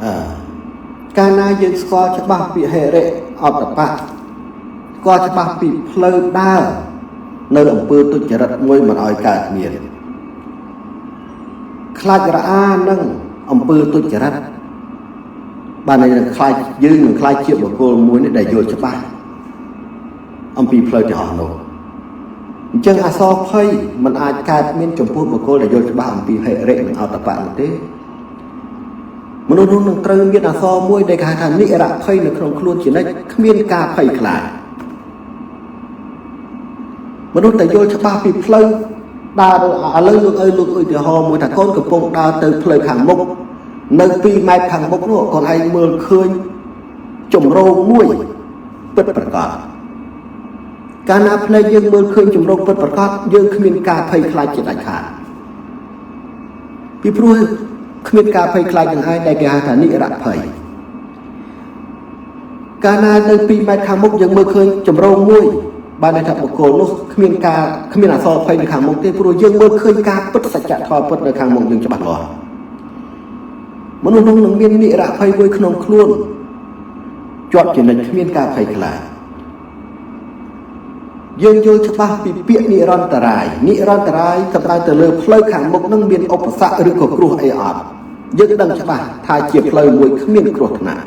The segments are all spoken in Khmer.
អឺកាលណាយើងស្គាល់ច្បាស់ពីហិរិអតបៈស្គាល់ច្បាស់ពីផ្លូវដើរនៅអំពើទុច្ចរិតមួយមិនឲ្យកើតមានខ្លាចរអានឹងអំពើទុច្ចរិតបានន័យថាខ្លាចយើងនឹងខ្លាចជាបុគ្គលមួយនេះដែលយល់ច្បាស់អំពីផ្លូវទាំងអស់នោះអញ្ចឹងអសរភ័យมันអាចកើតមានចំពោះបុគ្គលដែលយល់ច្បាស់អំពីហិរិនិងអតបៈនោះទេមនុស្សនោះនឹងត្រូវមានអសរមួយដែលគេហៅថានិរភ័យនៅក្នុងខ្លួនជានិច្ចគ្មានការភ័យខ្លាចមនុស្សតែយល់ច្បាស់ពីផ្លូវដើរឥឡូវលោកឲ្យលោកឧទាហរណ៍មួយថាកូនកំពុងដើរទៅផ្លូវខាងមុខនៅ2ម៉ែត្រខាងមុខនោះកូនឯងមើលឃើញចម្រោងមួយពិតប្រាកដកាលណាភ្នែកយើងមើលឃើញចម្រោងពិតប្រាកដយើងគ្មានការភ័យខ្លាចជាដាច់ខាតពីព្រោះគ្មានការភ័យខ្លាចទាំងឯងដែលគេហៅថានិរភ័យកាលណានៅ2ម៉ែត្រខាងមុខយើងមើលឃើញចម្រោងមួយបានន័យថាបុគ្គលនោះគ្មានការគ្មានអសរភ័យនៅខាងមុខទេព្រោះយើងមើលឃើញការពិតសច្ចធម៌ពិតនៅខាងមុខយើងច្បាស់លាស់មនុស្សនោះនឹងមាននិរភ័យមួយក្នុងខ្លួនជាប់ជានិច្ចគ្មានការភ័យខ្លាចយើងយល់ច្បាស់ពីពាក្យនិរន្តរាយនិរន្តរាយសំដៅទៅលើផ្លូវខាងមុខនឹងមានឧបសគ្គឬក៏គ្រោះអីអត់យើងដឹងច្បាស់ថាជាផ្លូវមួយគ្មានគ្រោះថ្នាក់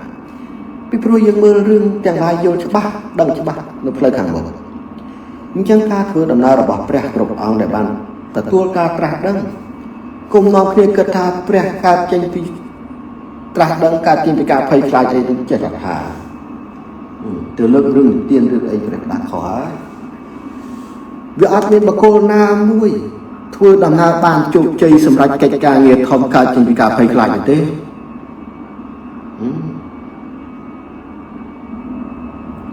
ពីព្រោះយើងមើលរឿងទាំងឡាយយល់ច្បាស់ដឹងច្បាស់នៅផ្លូវខាងមុខអញ្ចឹងការធ្វើដំណើររបស់ព្រះគ្រប់អង្គដែលបានទទួលការត្រាស់ដឹងគុំនាំគ្នាគិតថាព្រះកើតចេញពីត្រាស់ដឹងកើតចេញពីការភ័យខ្លាចអីនោះចេះតែថាទៅលើករឿងនិទានរឿងអីព្រះដាក់ខុសហើយវាអត់មានបុគ្គលណាមួយធ្វើដំណើរបានជោគជ័យសម្រាប់កិច្ចការងារធំកើតចេញពីការភ័យខ្លាចនោះទេ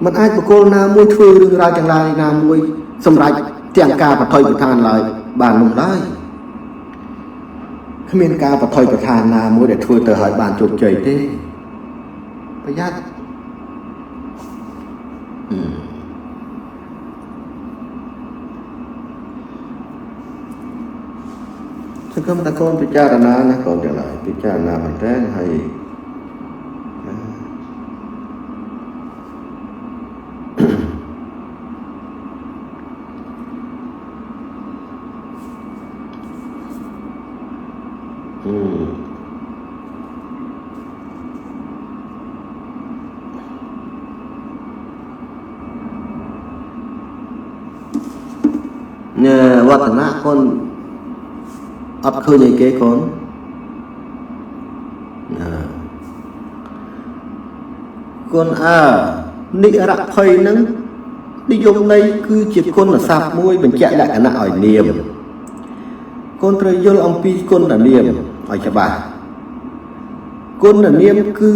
มันអាចបុគ្គលណាមួយធ្វើរឿងរ៉ាវទាំងឡាយណាមួយសម្រាប់ទាំងការបថុយប្រឋានឡើយបាននោះឡើយគ្មានការបថុយប្រឋានណាមួយដែលធ្វើទៅឲ្យបានជោគជ័យទេប្រយ័ត្នសង្ឃឹមថាកូនពិចារណាណាកូនទាំងឡាយពិចារណាមែនតើហើយញ៉ែវឌ្ឍនៈកូនអត់ឃើញអីគេកូនកូនអើនិរភ័យនឹងនិយមន័យគឺជាគុណស័ព្ទមួយបញ្ជាក់លក្ខណៈឲ្យនាមកូនត្រូវយល់អំពីគុណនាមឲ្យច្បាស់គុណនាមគឺ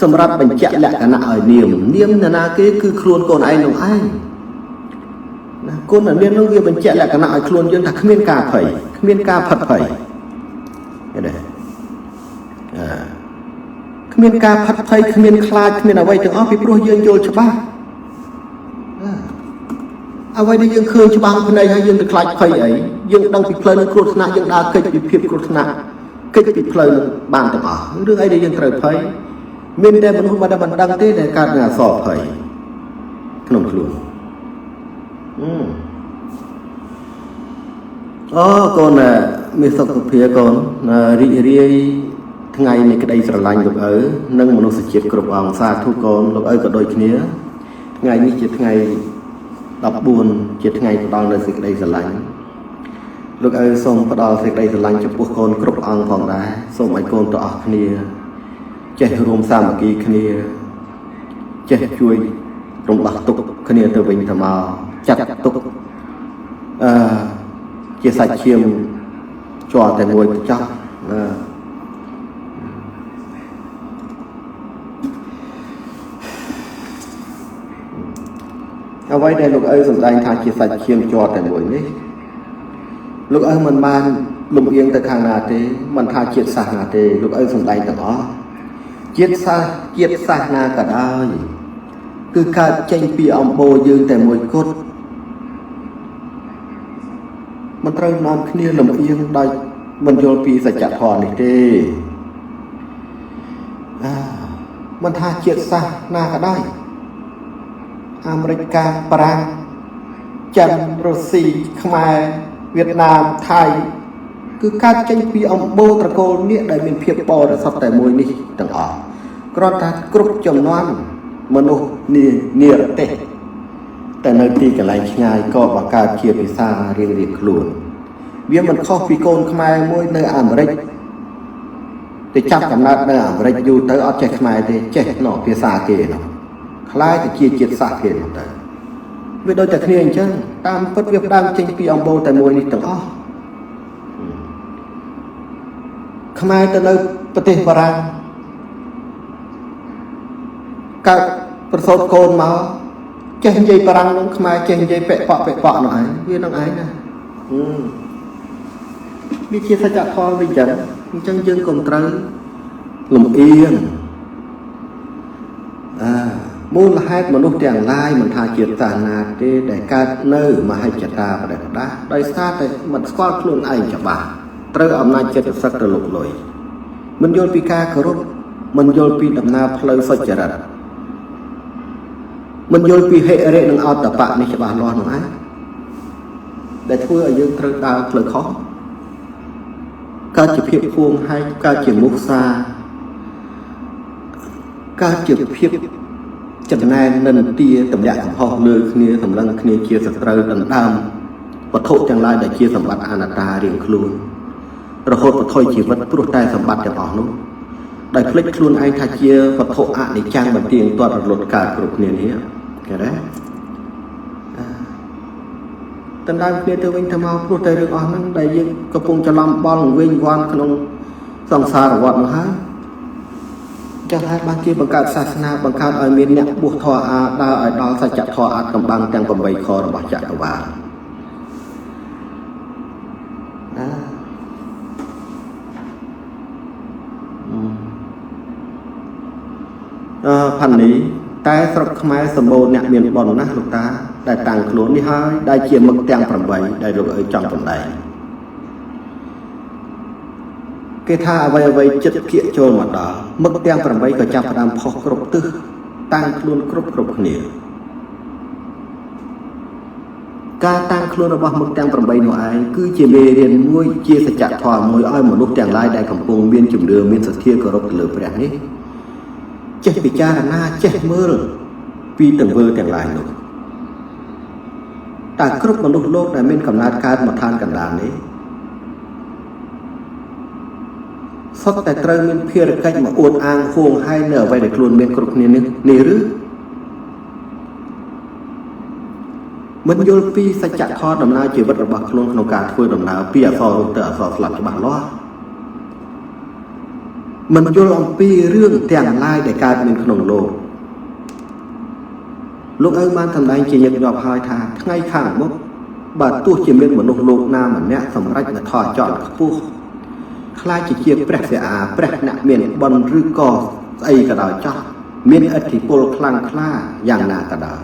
សម្រាប់បញ្ជាក់លក្ខណៈឲ្យនាមនាមនរណាគេគឺខ្លួនកូនឯងនោះឯងណាគុណនាមនោះវាបញ្ជាក់លក្ខណៈឲ្យខ្លួនយើងថាគ្មានការភ័យគ្មានការផិតភ័យឃើញទេគ្មានការផិតភ័យគ្មានខ្លាចគ្មានអ្វីទាំងអស់ពីព្រោះយើងយល់ច្បាស់អ្វីដែលយើងឃើញច្បាស់ភ្នែកហើយយើងទៅខ្លាចភ័យអីយើងដឹងពីផ្លូវនឹងគ្រោះថ្នាក់យើងដើរគេចពីភាពគ្រោះថ្នាក់គេចពីផ្លូវនឹងបានទាំងអស់រឿងអីដែលយើងត្រូវភ័យមានតែមនុស្សមិនដែលមិនដឹងទេដែលកើតនៅអសរភ័យក្នុងខ្លួនអូកូនមានសុខភាពកូនរីករាយថ្ងៃនៃក្តីស្រឡាញ់លោកឪនិងមនុស្សជាតិគ្រប់អង្គសាធុកូនលោកឪក៏ដូចគ្នាថ្ងៃនេះជាថ្ងៃ14ជាថ្ងៃផ្ដល់នៅសេចក្តីស្រឡាញ់លោកឪសូមផ្ដល់សេចក្តីស្រឡាញ់ចំពោះកូនគ្រប់អង្គផងដែរសូមឲ្យកូនទាំងអស់គ្នាចេះរួមសាមគ្គីគ្នាចេះជួយរំដោះទុក្ខគ្នាទៅវិញទៅមកចាត់ទុកជាសាច់ឈាមជាប់តែមួយទៅចោះណាអ្វីដែលលោកឪសម្ដែងថាជាសាច់ឈាមជាប់តែមួយនេះលោកឪមិនបានលំអៀងទៅខាងណាទេមិនថាជាតិសាសនាទេលោកឪសម្ដែងទាំងអស់ជាតិសាសនាក៏ដោយគឺកើតចេញពីអំបូរយើងតែមួយគត់មិនត្រូវនាំគ្នាលំអៀងដោយមិនយល់ពីសច្ចធម៌នេះទេ មិនថាជាតិសាសន៍ណាក៏ដោយអាមេរិកកាំងបារាំងចិនរុស្ស៊ីខ្មែរវៀតណាមថៃគឺកើតចេញពីអំបូរត្រកូលនាគដែលមានភាពបរិសុទ្ធតែមួយនេះទាំងអស់គ្រាន់តែគ្រប់ចំនួនមនុស្សនានិរទេសតែនៅទីកន្លែងឆ្ងាយក៏បង្កើតជាភាសារៀងៗខ្លួនវាមិនខុសពីកូនខ្មែរមួយនៅអាមេរិកទៅចាប់កំណើតនៅអាមេរិកយូរទៅអត់ចេះខ្មែរទេចេះណោះភាសាគេណោះคล้ายទៅជាជាតិសាសន៍គេនោះទៅវាដូចតែគ្នាអញ្ចឹងតាមពិតវាផ្ដើមចេញពីអំបូរតែមួយនេះទាំងអស់ខ្មែរទៅនៅប្រទេសបារាំងកើតប្រសូតកូនមកចេះនិយាយបារាំងនោះខ្មែរចេះនិយាយពាក់ប៉ក់ពាក់ប៉ក់នោះឯងវានឹងឯងណាវាជាសច្ចធម៌វិញចឹងអញ្ចឹងយើងកុំត្រូវលំអៀងមូលហេតុមនុស្សទាំងឡាយមិនថាជាតិសាសន៍ណាទេដែលកើតនៅមហិច្ឆតាបដិបដាដោយសារតែមិនស្គាល់ខ្លួនឯងច្បាស់ត្រូវអំណាចចិត្តសឹកទៅលុកលុយមិនយល់ពីការគោរពមិនយល់ពីដំណើរផ្លូវសុចរិតមិនយល់ពីហិរិនិងអត្តបៈនេះច្បាស់លាស់នោះឯងដែលធ្វើឲ្យយើងត្រូវដើរផ្លូវខុសកើតជាភាពភួងហែកកើតជាមុសាកើតជាភាពចំណែននិន្ទាទម្លាក់កំហុសលើគ្នាសម្លឹងគ្នាជាសត្រូវដណ្ដើមវត្ថុទាំងឡាយដែលជាសម្បត្តិអនត្តារៀងខ្លួនរហូតបថុយជីវិតព្រោះតែសម្បត្តិទាំងអស់នោះដោយភ្លេចខ្លួនឯងថាជាវត្ថុអនិច្ចំបន្ទៀងទាត់រលត់កើតគ្រប់គ្នានេះគេដែរដណ្ដើមគ្នាទៅវិញទៅមកព្រោះតែរឿងអស់ហ្នឹងដែលយើងកំពុងច្រឡំបល់វិញវាន់ក្នុងសង្សារវដ្តនោះហើយចឹងហើយបានគេបង្កើតសាសនាបង្កើតឲ្យមានអ្នកបួសធម៌អាដើរឲ្យដល់សច្ចធម៌អាចកំបាំងទាំង8ខរបស់ចក្រវាលផាន់នេះតែស្រុកខ្មែរសម្បូរអ្នកមានបុណ្យណាស់លោកតាដែលតាំងខ្លួននេះហើយដែលជាមឹកទាំង8ដែលលោកអើយចង់សម្ដែងគេថាអ្វីអ្វីចិត្តគៀកចូលមកដល់មឹកទាំង8ក៏ចាប់ផ្ដើមផុសគ្រប់ទិសតាំងខ្លួនគ្រប់គ្រប់គ្នាការតាំងខ្លួនរបស់មឹកទាំង8នោះឯងគឺជាមេរៀនមួយជាសច្ចធម៌មួយឲ្យមនុស្សទាំងឡាយដែលកំពុងមានជំនឿមានសទ្ធាគោរពទៅលើព្រះនេះចេះពិចារណាចេះមើលពីទង្វើទាំងឡាយនោះតើគ្រប់មនុស្សលោកដែលមានកំណើតកើតមកឋានកណ្ដាលនេះសុទ្ធតែត្រូវមានភារកិច្ចមកអួតអាងហួងហែងនៅអ្វីដែលខ្លួនមានគ្រប់គ្នានេះឬមិនយល់ពីសច្ចធម៌ដំណើរជីវិតរបស់ខ្លួនក្នុងការធ្វើដំណើរពីអក្សររស់ទៅអក្សរស្លាប់ច្បាស់លាស់មិនយល់អំពីរឿងទាំងឡាយដែលកើតមានក្នុងលោកលោកឪបានសម្ដែងជាញឹកញាប់ហើយថាថ្ងៃខាងមុខបើទោះជាមានមនុស្សលោកណាម្នាក់សម្រេចនៅថយចោលខ្ពស់ខ្លាចជាព្រះសិអាព្រះអ្នកមានបុណ្យឬក៏ស្អីក៏ដោយចោះមានឥទ្ធិពលខ្លាំងក្លាយ៉ាងណាក៏ដោយ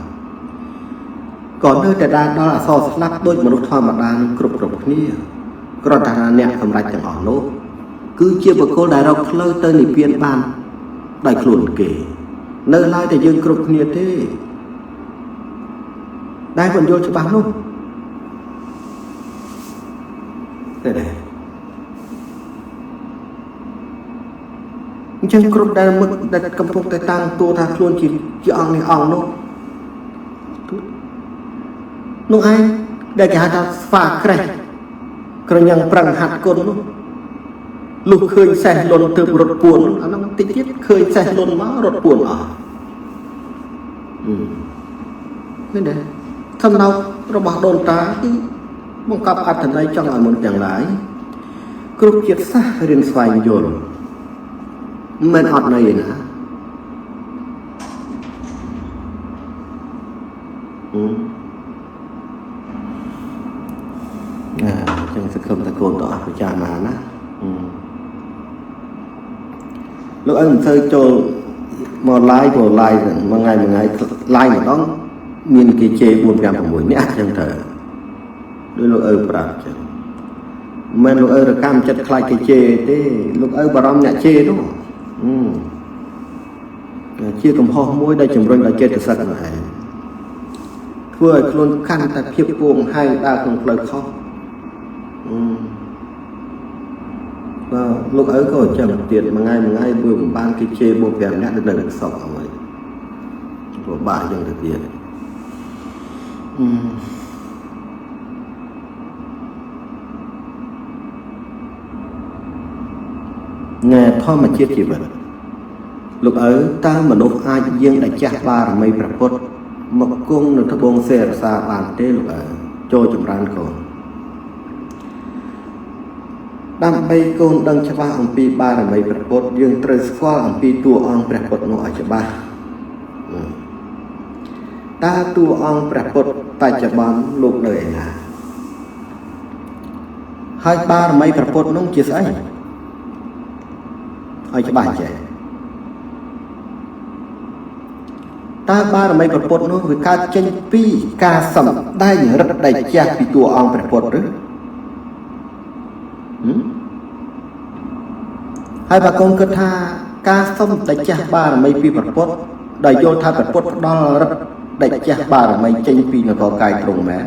ក៏នៅតែដើរដល់អសរស្លាប់ដូចមនុស្សធម្មតានឹងគ្រប់គ្រប់គ្នាគ្រាន់តែអ្នកសម្រេចទាំងអស់នោះគឺជាបុគ្គលដែលរកផ្លូវទៅនិព្វានបានដោយខ្លួនគេនៅឡើយតែយើងគ្រប់គ្នាទេដែលមិនយល់ច្បាស់នោះទេដែរអញ្ចឹងគ្រប់ដែលមឹកដែលកំពុងតែតាំងតួថាខ្លួនជាអង្គនេះអង្គនោះនោះឯងដែលគេហៅថាស្វាក្រេះក្រញ៉ាំងប្រឹងហាត់គុណនោះលុះឃើញសេះលុនទើបរត់ពួនអានោះតិចទៀតឃើញសេះលុនមករត់ពួនអស់ឃើញទេសំណោករបស់ដូនតាគឺបង្កប់អត្ថន័យចង់ឲ្យមនុស្សទាំងឡាយគ្រប់ជាតិសាសន៍រៀនស្វែងយល់មិនអត់ន័យទេណាចឹងសង្ឃឹមថាកូនទាំងអស់ពិចារណាណាលោកឪមិនសូវចូលមក live ក៏ live មួយថ្ងៃមួយថ្ងៃ live ម្ដងមានគេជេរ4 5 6នាក់ចឹងទៅដូចលោកឪប្រាប់ចឹងមិនលោកឪរកម្មចិត្តខ្លាចគេជេរទេលោកឪបារម្ភអ្នកជេរនោះ ជាកំហុសមួយដែលជំរុញដោយចេតសិកនោះឯងធ្វើឲ្យខ្លួនកាន់តែភាពពួងហែងដើរក្នុងផ្លូវខុសអឺបាទលោកឪក៏អញ្ចឹងទៀតមួយថ្ងៃមួយថ្ងៃមួយបំបានគេជេរ4 5នាក់នៅនឹងសក់អីពិបាកអញ្ចឹងទៅទៀតអឺណែធម្មជាតិជីវិតលោកឪតើមនុស្សអាចយាងដល់ចាស់បារមីព្រះពុទ្ធមកគង់នៅត្បូងសេរសាបានទេលោកឪចូលចម្រើនកូនដើម្បីកូនដឹងច្បាស់អំពីបារមីព្រះពុទ្ធយើងត្រូវស្គាល់អំពីតួអង្គព្រះពុទ្ធនោះឲ្យច្បាស់តើតួអង្គព្រះពុទ្ធបច្ចុប្បន្នលោកនៅឯណាហើយបារមីព្រះពុទ្ធនោះជាស្អីឲ្យច្បាស់ចេះតើបារមីព្រះពុទ្ធនោះវាកើតចេញពីការសម្ដែងឫទ្ធិដែលជះពីតួអង្គព្រះពុទ្ធឬហើយបើកូនគិតថាការសុំដែលជះបារមីពីព្រះពុទ្ធដែលយល់ថាព្រះពុទ្ធផ្ដល់ឫទ្ធិដែលជះបារមីចេញពីនគរកាយទ្រង់មែន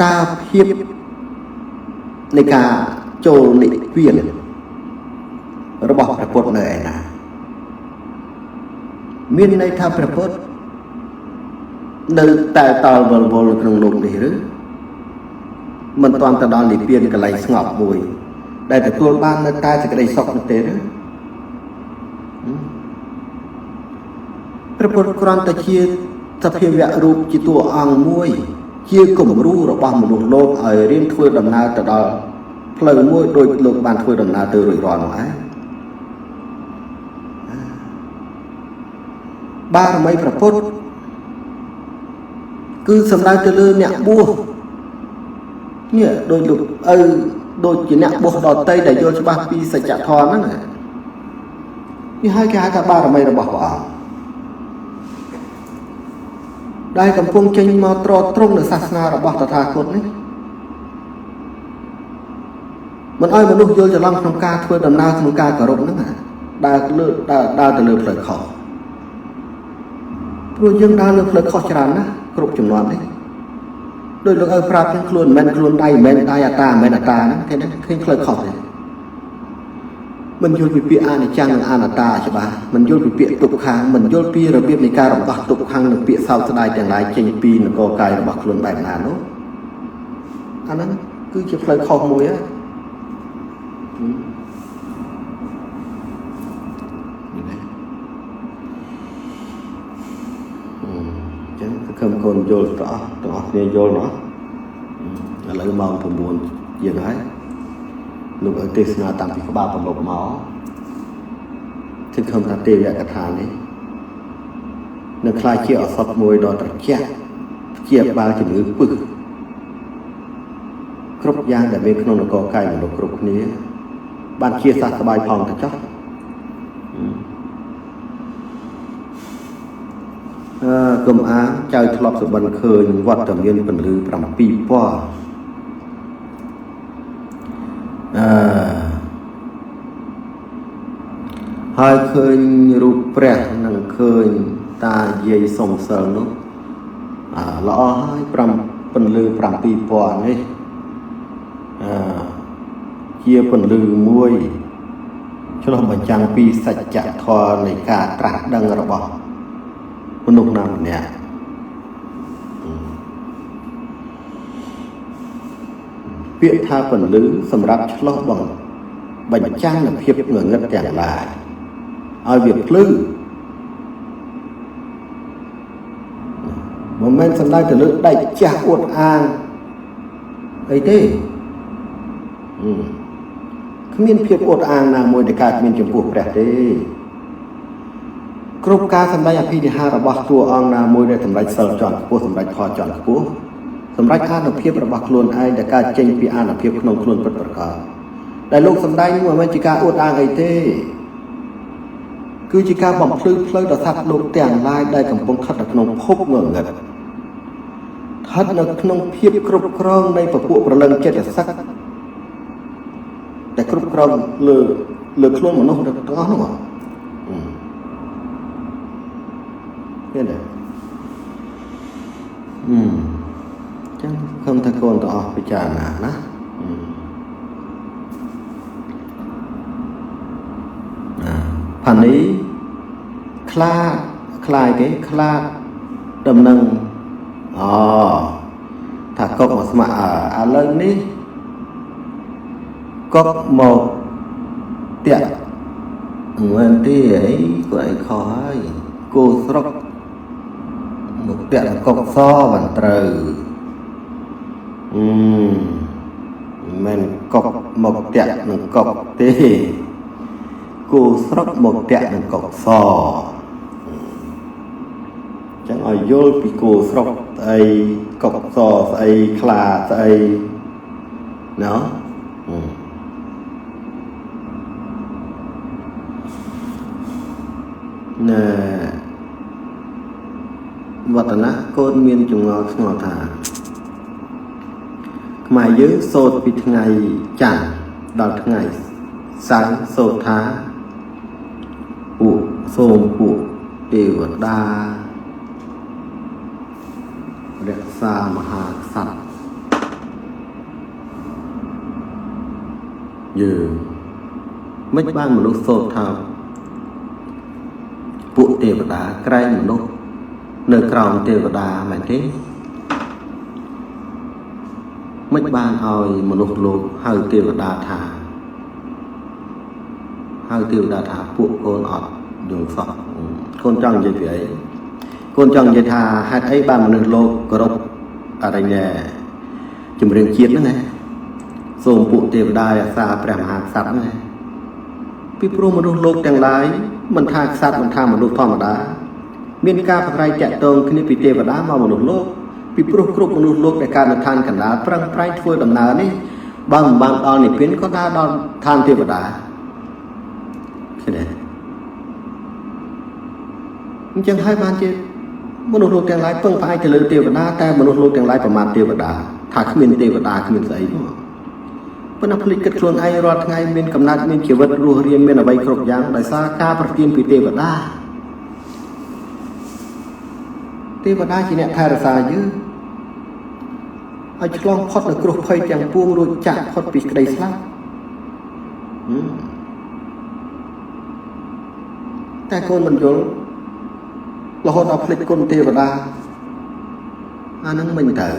តើភាពនៃការចូលនិព្វានរបស់ព្រះពុទ្ធនៅឯណាមានន័យថាព្រះពុទ្ធនៅតែតល់វល់វល់នៅក្នុងលោកនេះឬមិនទាន់ទៅដល់និព្វានកន្លែងស្ងប់មួយដែលទទួលបាននៅតែសេចក្តីសុខនោះទេឬព្រះពុទ្ធគ្រាន់តែជាសភាវៈរូបជាតួអង្គមួយជាគំរូរបស់មនុស្សលោកឲ្យរៀនធ្វើដំណើរទៅដល់ផ្លូវមួយដោយលោកបានធ្វើដំណើរទៅរួចរាល់នោះឯងបារមីព្រះពុទ្ធគឺសំដៅទៅលើអ្នកបួសនេះដោយលោកឪដូចជាអ្នកបួសដតីដែលយល់ច្បាស់ពីសច្ចធម៌ហ្នឹងនេះហើយគេហៅថាបារមីរបស់ព្រះអង្គដែលកំពុងចេញមកទ្រទ្រង់នៅសាសនារបស់តថាគតនេះមិនឲ្យមនុស្សយល់ច្រឡំក្នុងការធ្វើដំណើរក្នុងការគោរពហ្នឹងដើរលើដើរទៅលើផ្លូវខុសព្រោះយើងដើរលើផ្លូវខុសច្រើនណាស់គ្រប់ចំនួននេះដោយលោកឪប្រាប់ទាំងខ្លួនមិនមែនខ្លួនដៃមិនមែនដៃអតាមិនមែនអតាហ្នឹងគេឃើញផ្លូវខុសទេមិនយល់ពីពាក្យអនិច្ចំនិងអនត្តាច្បាស់មិនយល់ពីពាក្យទុក្ខំមិនយល់ពីរបៀបនៃការរំដោះទុក្ខំនិងពាក្យសោកស្ដាយទាំងឡាយចេញពីនគរកាយរបស់ខ្លួនបែបណានោះអាហ្នឹងគឺជាផ្លូវខុសមួយហ៎ចឹងគឺកូនយល់ទាំងអស់គ្នាយល់ណោះឥឡូវម៉ោង9ជាងហើយលោកឲ្យទេសនាតាំងពីក្បាលប្រឡប់មកគឺខំថាទេវកថានេះនៅខ្លាចជាឱសថមួយដ៏ត្រជាក់ព្យាបាលជំងឺពឹសគ្រប់យ៉ាងដែលមានក្នុងនគរកាយមនុស្សគ្រប់គ្នាបានជាសះស្បើយផងទៅចុះកុំអាងចៅធ្លាប់សុបិនឃើញវត្តមានពន្លឺ7ពណ៌ហើយឃើញរូបព្រះនិងឃើញតាយាយសុំសិលនោះល្អហើយ5ពន្លឺ7ពណ៌នេះជាពន្លឺមួយឆ្លុះបញ្ចាំងពីសច្ចធម៌នៃការត្រាស់ដឹងរបស់មនុស្សណាម្នាក់ពាក្យថាពន្លឺសម្រាប់ឆ្លុះបញ្ចាំងនូវភាពងងឹតទាំងឡាយឲ្យវាភ្លឺមិនមែនសំដៅទៅលើដែកចាស់អួតអាងអីទេគ្មានភាពអួតអាងណាមួយដែលកើតមានចំពោះព្រះទេគ្រប់ការសម្ដែងអភិនិហាររបស់តួអង្គណាមួយដែលសម្រេចសិលជាន់ខ្ពស់សម្រេចធម៌ជាន់ខ្ពស់សម្រេចអានុភាពរបស់ខ្លួនឯងដែលកើតចេញពីអានុភាពក្នុងខ្លួនពិតប្រាកដដែលលោកសម្ដែងនោះមិនមែនជាការអួតអាងអីទេគឺជាការបំភ្លឺផ្លូវដល់សត្វលោកទាំងឡាយដែលកំពុងស្ថិតនៅក្នុងភពងងឹតស្ថិតនៅក្នុងភាពគ្រប់គ្រងនៃពពួកប្រលឹងចិត្តសឹកដែលគ្រប់គ្រងលើខ្លួនមនុស្សទាំងអស់នោះ ឃើញទេអឺចឹងខំថាកូនទាំងអស់ពិចារណាណាផានីខ្លាតខ្លាយគេខ្លាតដំណឹងអូថាកុកមកស្ម័គ្រឥឡូវនេះកុកមកតាក់មិនទេអីគាត់អីខុសហើយគោស្រុកមកតាក់កុកសបានត្រូវអឺមិនកុកមកតាក់នឹងកុកទេគោស្រុកមកតាក់នឹងកុកសចឹងឲ្យយល់ពីគោស្រុកស្អីកុកសស្អីខ្លាស្អីណោះណែវឌ្ឍនៈកូនមានចម្ងល់ឆ្ងល់ថាខ្មែរយើងសូត្រពីថ្ងៃច័ន្ទដល់ថ្ងៃសៅរ៍សូត្រថាពួកសូមពួកទេវតារក្សាមហាក្សត្រយើងមិនបានមនុស្សសូត្រថាពួកទេវតាក្រែងមនុស្សនៅក្រោមទេវតាមែនទេមិនបានឲ្យមនុស្សលោកហៅទេវតាថាហៅទេវតាថាពួកកូនអត់យល់សោះកូនចង់និយាយពីអីកូនចង់និយាយថាហេតុអីបានមនុស្សលោកគោរពអរិញជំរឿនជាតិហ្នឹងណាសូមពួកទេវតារក្សាព្រះមហាក្សត្រហ្នឹងណាពីព្រោះមនុស្សលោកទាំងឡាយមិនថាក្សត្រមិនថាមនុស្សធម្មតាមានការប្រស្រ័យតាក់ទងគ្នាពីទេវតាមកមនុស្សលោកពីព្រោះគ្រប់មនុស្សលោកដែលកើតនៅឋានកណ្ដាលប្រឹងប្រែងធ្វើដំណើរនេះបើមិនបានដល់និព្វានក៏ដើរដល់ឋានទេវតាឃើញទេអញ្ចឹងហើយបានជាមនុស្សលោកទាំងឡាយពឹងផ្អែកទៅលើទេវតាតែមនុស្សលោកទាំងឡាយប្រមាថទេវតាថាគ្មានទេវតាគ្មានស្អីនោះប៉ុន្តែភ្លេចគិតខ្លួនឯងរាល់ថ្ងៃមានកំណត់មានជីវិតរស់រានមានអ្វីគ្រប់យ៉ាងដោយសារការប្រទានពីទេវតាទេវតាជាអ្នកថែរក្សាយើងឲ្យឆ្លងផុតនៅគ្រោះភ័យទាំងពួងរួចចាកផុតពីក្តីស្លាប់តែកូនមិនយល់រហូតដល់ភ្លេចគុណទេវតាអានឹងមិនទៅ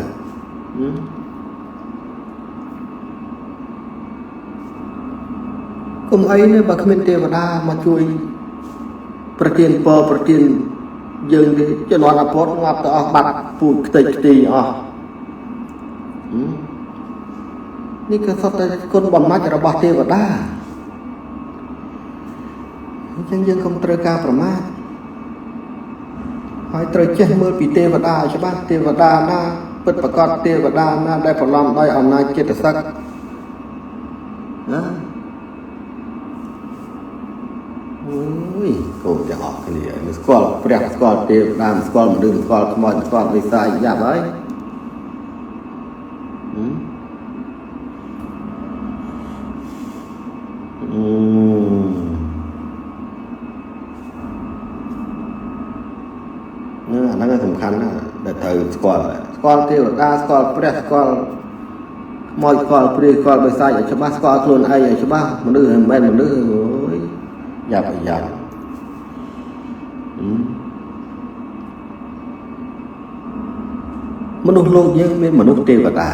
កុំអីនេះបើគ្មានទេវតាមកជួយប្រទានពរប្រទានយើងទេជំនាន់អពតងាប់ទៅអស់បាត់ពូជខ្ទេចខ្ទីអស់នេះក៏សុទ្ធតែគុណបំណាច់របស់ទេវតាអញ្ចឹងយើងកុំត្រូវការប្រមាថហើយត្រូវចេះមើលពីទេវតាឲ្យច្បាស់ទេវតាណាពិតប្រាកដទេវតាណាដែលប្រឡំដោយអំណាចចិត្តសឹកណាអូយកូនទាំងអស់គ្នាមិនស្គាល់ព្រះស្គាល់ទេវតាមិនស្គាល់មនុស្សមិនស្គាល់ខ្មោចមិនស្គាល់វិស័យយ៉ាប់ហើយអាហ្នឹងសំខាន់ណាស់ដែលត្រូវស្គាល់ស្គាល់ទេវតាស្គាល់ព្រះស្គាល់ខ្មោចស្គាល់ព្រាយស្គាល់បិសាចឲ្យច្បាស់ស្គាល់ខ្លួនឯងឲ្យច្បាស់មនុស្សមិនមែនមនុស្សអូយយ៉ាប់យ៉ាប់មនុស្សលោកយើងមានមនុស្សទេវតា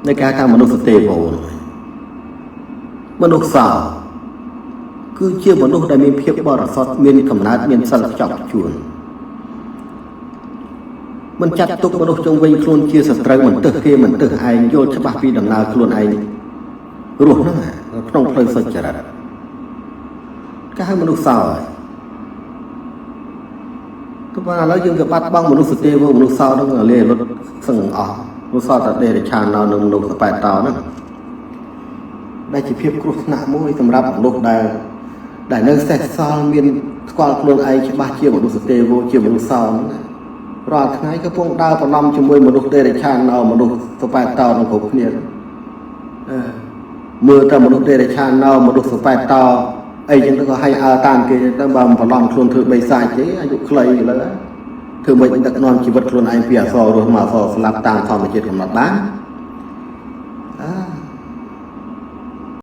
ในការថាមនុស្សទេវោមនុស្សសោគឺជាមនុស្សដែលមានភាពបរិសុទ្ធមានកំណើតមានសិលខ្ចប់ខ្ជួនមិនចាត់ទុកមនុស្សជុំវិញខ្លួនជាសត្រូវមិនទឹះគេមិនទឹះឯងយល់ច្បាស់ពីដំណើរខ្លួនឯងរស់ហ្នឹងក្នុងផ្លូវសុចរិតគេហៅមនុស្សសោហើយទោះបីឥឡូវយើងក៏បាត់បង់មនុស្សទេវមនុស្សសោហ្នឹងលាលុតសឹងអស់មនុស្សសោតែដេរឆាននៅនឹងមនុស្សសប៉ែតតោហ្នឹងដែលជាភាពគ្រោះថ្នាក់មួយសម្រាប់មនុស្សដែលនៅសេសសល់មានស្គាល់ខ្លួនឯងច្បាស់ជាមនុស្សទេវជាមនុស្សសោហ្នឹងរាល់ថ្ងៃកំពុងដើរប្រឡំជាមួយមនុស្សដេរឆាននៅមនុស្សសប៉ែតតោនឹងគ្រប់គ្នាមើលតែមនុស្សដេរឆាននៅមនុស្សសប៉ែតតោ អីចឹងទៅក៏ឲ្យអើតាមគេទៅបើមិនបន្លំខ្លួនធ្វើបីសាចទេអាយុខ្លីឥឡូវធ្វើមិនដឹកនាំជីវិតខ្លួនឯងពីអសររស់មកអសរស្លាប់តាមធម្មជាតិកំណត់បាន។